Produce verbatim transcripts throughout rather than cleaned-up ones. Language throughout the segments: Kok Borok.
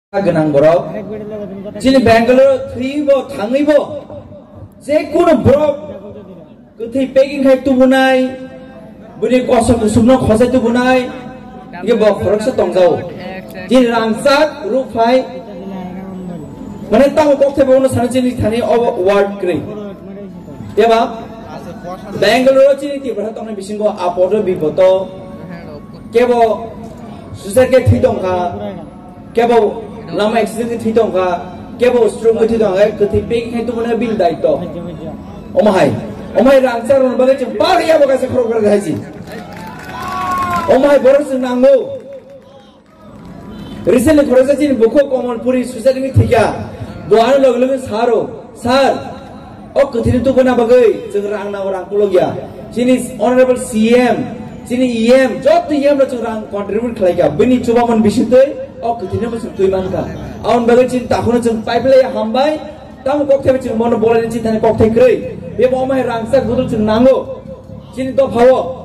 Gwnang borok. Chini Bangalore thwibo thangwibo je kuno borok kwthwi packing khai tubunai, bini kosom kusumno khosai tubunai, hingke bo khoroksa tongjao. Chini rangchak rukphai, mane tamo kokthai bono sana chini thani obo ward kwrwi. Eba Bangalore chini Tiprasa tongnai bisingo apodo bipoto kebo suicide khe thwi tongkha. Kebo lama accident khe thwi tongkha, kebo stroke khe thwi tongkha, kwthwi packing khai tubunai bini daityo. Omo hai, omo hai rangchak rwna bagwi chwng par ya bo kaisa khorok bar hai si. Omo hai borok chwng nango. Recently khoroksa chini bukhuk Kamalpuri suicide wngwi thwikha. Bo ano loge loge saro, sir, o kwthwini tubuna bagwi chwng rang nango, rang kulukya. Chini honorable C M, chini E M, joto E M no chwng rang contribute khlaikha. Bini chubamun bisingtwi o kwthwini bo chwng twi mankha. Aboni bagwi chini takhuno chwng paiplaiya hambai. Tamo kokthai chwng bono bolai chini thani kokthai kwrwi. Bebo omo hai rangchak budul chwng nango. Chini dophao.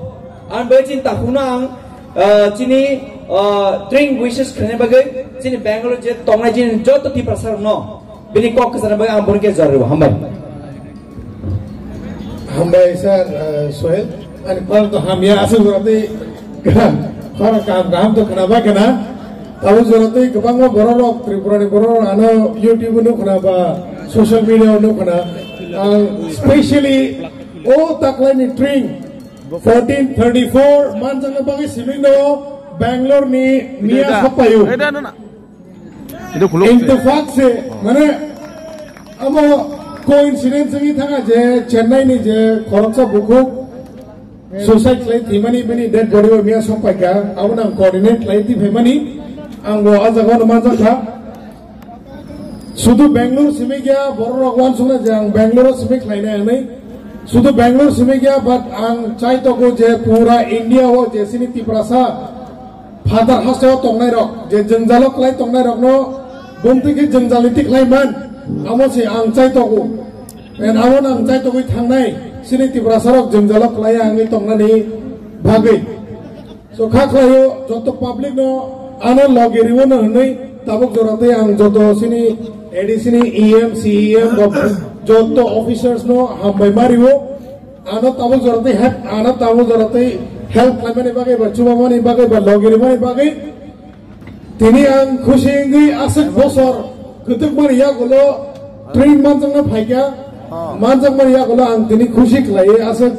Aboni bagwi chini takhuno ang, ah, chini, ah, tring wishes khlaina bagwi chini Bangalore je tongnai chini joto Tiprasa rokno bini kok kwchana bagwi ang bono khe jor rwo. Hambai. Hambai sir, uh, Sohel. Ani pal to hamya aswk jora tei khara kaham kaham to khna ba khna. Tabuk jora tei kwbangma borok rok, Tripura ni borok rok ano YouTube no khna ba social media no khna. Ang specially o taklai ni tring fourteen thirty-four manjak na bagwi siming no Bangalore ni miya sapayo. Ito khuluk In se. The fact se, mane, amo coincidence wngwi thanga je Chennai ni je khoroksa bukhuk suicide khlai thwimani bini dead body o miya sok paikha, abo nang coordinate khlai thwi phaimani, ang bo a jaga no manjak kha. Sudu Bangalore simi gya, borok rok wansukna je ang Bangalore simi khlainai hinwi. Sudu Bangalore simi gya, but ang chai tongo je pura India o je sini Tiprasa Phatar hasteo tongnai rok, je jwngjalo klai tongnai rokno bumtwi khe jwngjal ni tikhlai man, amo se ang chai tongo. And amo nang chai tongwi thangnai, chini Tiprasa rok jwngjalo klai ya wngwi tongnani bagwi. So kha khlaio joto public no ano logi riwo no hinwi tabuk jora tei ang joto chini A D C ni E M, C E M ba joto officers no hambai ma riwo. Ano tabuk jora tei help, ano tabuk jora tei help khlaimani bagwi ba chubamani bagwi ba logi rimani bagwi. Tini ang khusi wngwi aswk bosor kwtwkmani yagulo train manjakna phaikha. Manjakmani yagulo ang tini khusi khlaiwi aswk,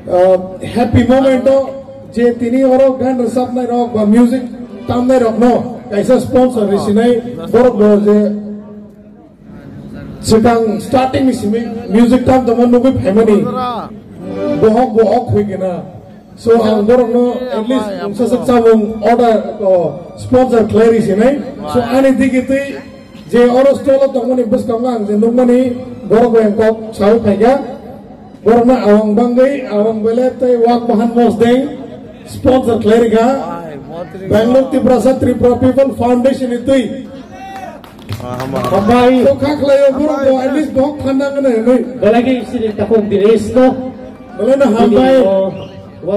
ah, happy moment o je tini oro gan rwchapnai rok ba music tamnai rokno kaisa sponsor risinai borok bo je Swkang starting ni simi music tam tongma nugwi phaimani. Bohok bohok khui kena. So ang borok no at least mungsa sak chamung order, o, sponsor khlai ri sinai. So ani digi twi je oro stall o tongmani bwskango ang je nukmani borok bai kok sawi phaikha. Borok no awang bangwi awang bele tei wak bahan mosdeng sponsor khlai rikha. Bangalore Tiprasa Tripura People Foundation ni twi. Ah, hambai. Hambai. So kha khlai o borok bo at least bohok thanda ngana hinwi. Belai khe sini takhuk Dinesh no. Belai no hambai. Bini, o,